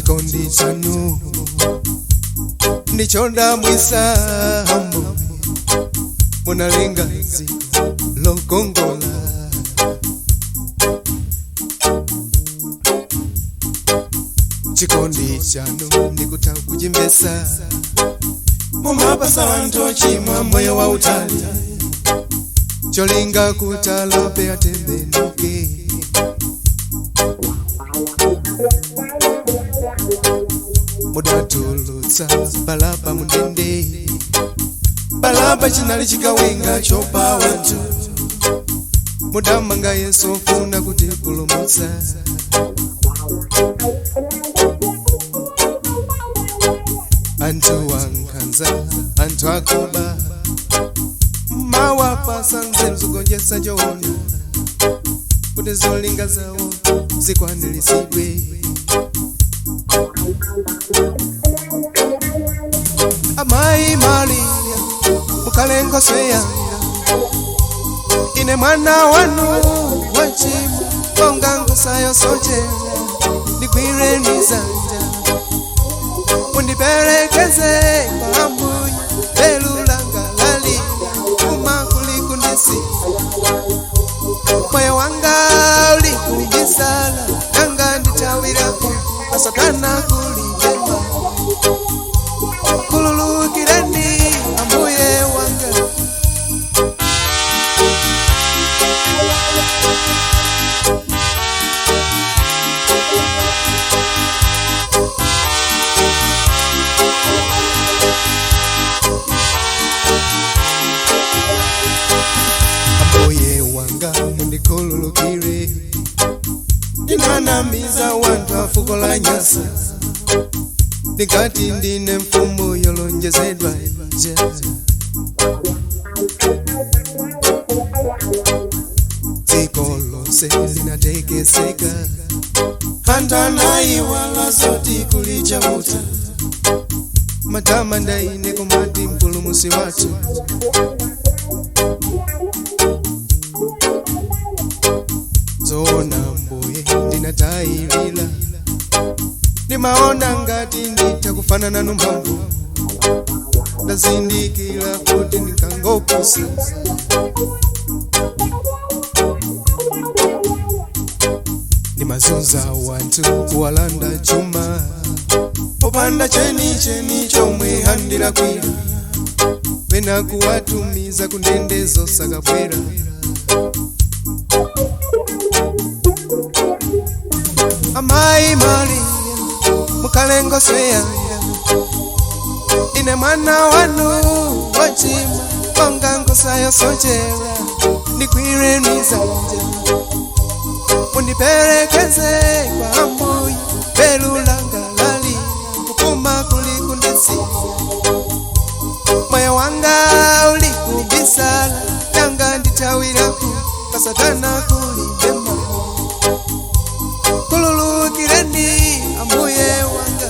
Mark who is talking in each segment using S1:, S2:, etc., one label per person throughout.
S1: Chikondi chanu ndichodabwitsa Ambuye, munalenga dziko lokongola. Chikondi chanu ndikutha kuchimvetsa, mumapatsa anthu ochimwa moyo wautali, cholinga kuti alape atembenuke. Mudatulutsa Balaba mundende, Balaba chinali chigawenga chopha wanthu, mudamanga Yesu ofuna kutipulumutsa. Anthu ankhanza, anthu akuba, mawapatsa nzeru zogonjetsa choona, kuti zolinga zawo zikwaniritsidwe. Amayi Mariya, mukhale nkhoswe yanga, ine mwana wanu wochimwa, monga nkhosa yosochera, ndigwireni dzanja, mundiperekeze kwa Ambuye, belu langa lalira, kuma kuli kundisiya, moyo wanga uli kubisala, nanga ndithawirako kwa Satana kulitema. Khululukireni Ambuye wanga. Ambuye wanga mundikhululukire, ndinanamiza wanthu a fuko la nyasa, ndikati ndine mfumu yolonjezedwa ija. Dziko lonse linatekeseka, anthu anayiwala zoti kuli Chauta, matamanda ine kumati mpulumutsi wathu. Zoona Mbuye ndinatayilira, ndimaona ngati nditha kufanana nanu mphamvu, ndazindikira kuti ndinkangopusa. Ndimazunza wanthu kuwalanda chuma, popanda chenicheni chomwe andilakwira, pena kuwatumiza kundende zosakabwera. Amayi Mariya, mukhale nkhoswe yanga, ine mwana wanu wochimwa, monga nkhosa yosochera, ndigwireni dzanja, mundiperekeze kwa Ambuye, belu langa lalira, kupuma kuli kundisiya, moyo wanga uli kubisala, nanga ndithawirako kwa Satana kulibema. Khululukireni Ambuye wanga.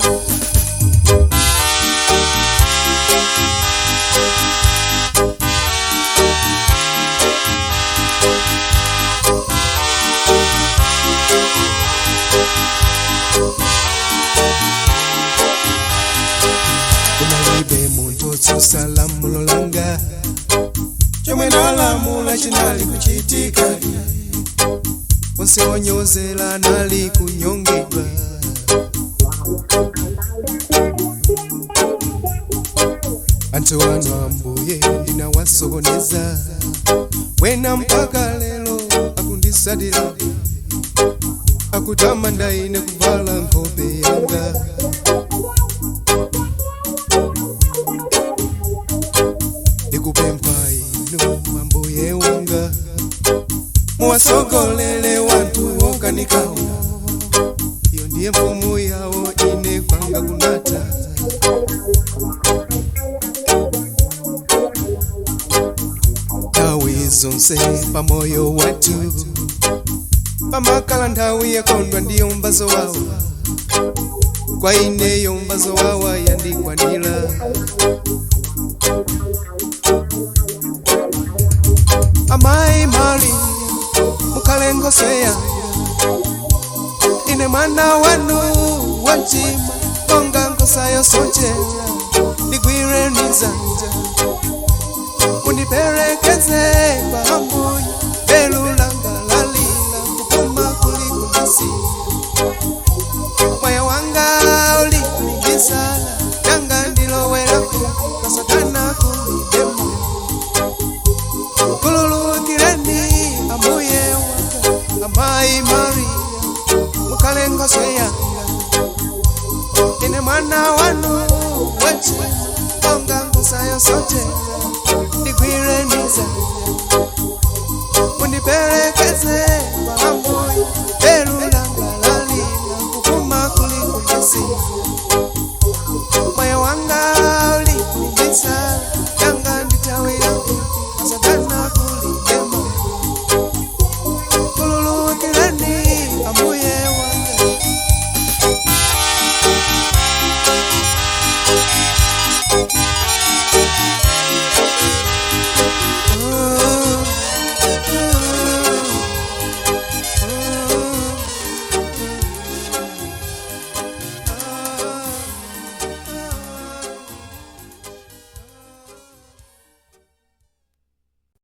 S1: Kunalibe munthu otsutsa lamulo langa, chomwe ndalamula chinali kuchitika, onse onyozera anali kunyongedwa. Anthu anu Ambuye ndinawasokoneza, wena mpaka lero akunditsatira, akutamanda ine kuvala nkhope yanga. Ndikupempha inu Ambuye wanga, muwasogolele wanthu okanikawo, iyo ndiye mfumu yawo, ine kwanga kunatha. Nthawi zonse pamoyo wathu pamakhala nthawi yakondwa ndi yomva zowawa, kwa ine yomva zowawa yandikwanira. Amayi Mariya, mukhale nkhoswe yanga, ine mwana wanu. Wochimwa monga nkhosa yosochera, ndigwireni dzanja, mundiperekeze kwa Ambuye. Belu langa lalila, kupuma kuli kundisiya, moyo wanga uli kubisala, nanga ndilowera ku kwa Satana kulibe moyo. Khululukireni Ambuye wanga, Amayi Maria, mukhale nkhoswe yanga. Ine mwana wanu wochimwa monga nkhosa yosochera, ndigwireni dzanja, mundiperekeze.